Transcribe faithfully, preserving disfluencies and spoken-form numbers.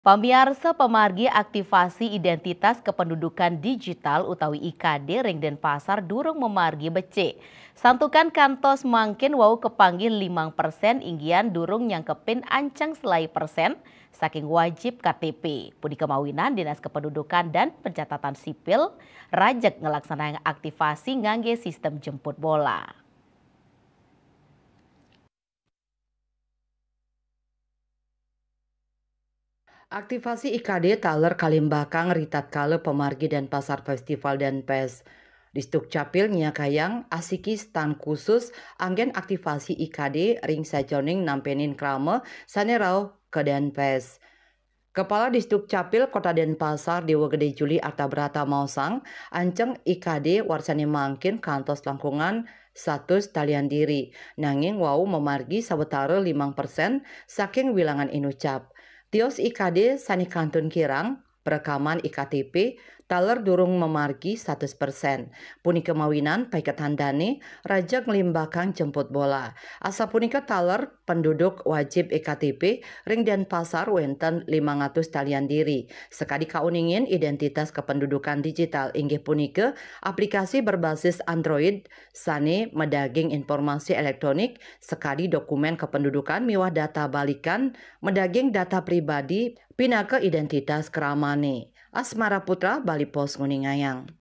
Pamiarsa, pamargi aktivasi identitas kependudukan digital utawi I K D ring Denpasar durung mamargi becik. Santukan kantos mangkin wau kapanggih limang persen inggihan durung nyangkepin ancang selai persen saking wajib K T P. Punika mawinan Dinas Kependudukan dan Pencatatan Sipil rajeg nglaksanayang aktivasi nganggé sistem jemput bola. Aktivasi I K D taler kalimbakang ritatkala pamargi Denpasar Festival Denpes. Disdukcapil nyakayang asiki stand khusus anggén aktivasi I K D ring sajeroning nampenin krama sané rauh ka Denpes. Kepala Disdukcapil Kota Denpasar Déwa Gedé Juli Artabrata maosang, anceng I K D warsané mangkin kantos langkungan satus talian diri, nanging wau mamargi sawatara limang persen saking wilangan inucap. Tios I K D sané kantun kirang, perekaman I K T P, taler durung mamargi satus persen. Punika mawinan paiketan dané rajeg nglimbakang jemput bola. Asapunika taler penduduk wajib I K T P ring Denpasar wénten limang atus talian diri. Sakadi kauningin identitas kependudukan digital inggih punika aplikasi berbasis Android sané madaging informasi elektronik sakadi dokumen kependudukan miwah data balikan madaging data pribadi pinaka identitas kramané. Asmara Putra, Bali Post nguningayang.